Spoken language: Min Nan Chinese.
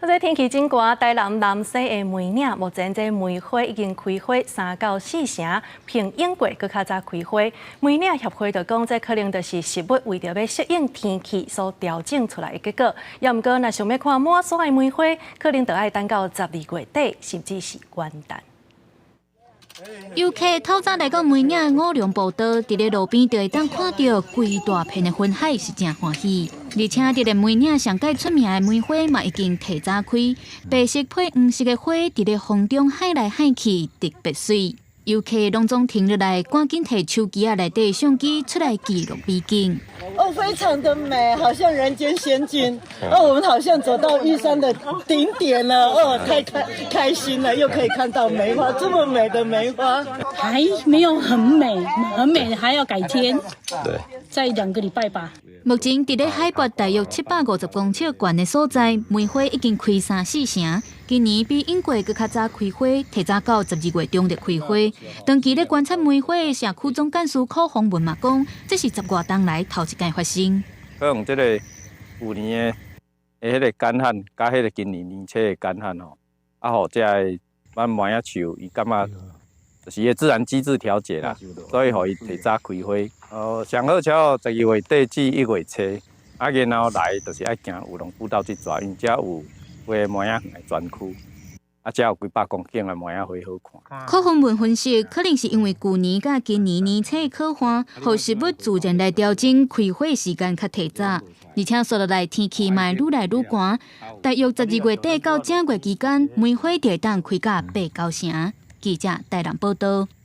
這天氣真寒，台南南勢的梅嶺目前這梅花已經開花三到四成，比往過閣較早開花。梅嶺協會就講，這可能就是植物為著欲適應天氣所調整出來的結果。也毋過，若想欲看滿山的梅花，可能就愛等到12月底，甚至是元旦。遊客透早來到梅嶺五龍步道，佇咧路邊就會當看著規大片的雲海，是誠歡喜。而且佇咧梅嶺上蓋出名的梅花嘛已經提早開，白色配黃色的花佇咧風中海來海去，特別媠。遊客攏總停落來，趕緊提手機仔內底相機出來記錄美景。哦，非常的美，好像人間仙境。哦，我們好像走到玉山的頂點了。哦，太開心了，又可以看到梅花，這麼美的梅花。還沒有很美，很美，還要改天。對，再2個禮拜吧。目前佇咧海拔大約750公尺懸的所在，梅花已經開三四成。今年比往過閣較早開花，提早到12月中就開花。長期咧觀察梅花的社區總幹事柯宏文嘛講，這是十外冬來頭一擺發生。可能這個舊年的彼個乾旱，佮彼個今年年初的乾旱吼，啊，予這个咱梅仔樹伊感覺就是伊自然機制調節啦，所以予伊提早開花。哦，上好超12月底至1月初，啊，然後來就是愛行五龍步道這逝，因為遮有幾个梅仔園的專區，啊，遮有幾百公頃的梅仔花好看。柯宏文分析，可能是因為舊年佮今年年初的乾旱，予植物自然來調整開花時間較提早，而且紲落來天氣嘛愈來愈寒，大約12月底到正月期間，梅花就會當開到八九成。記者台南報道。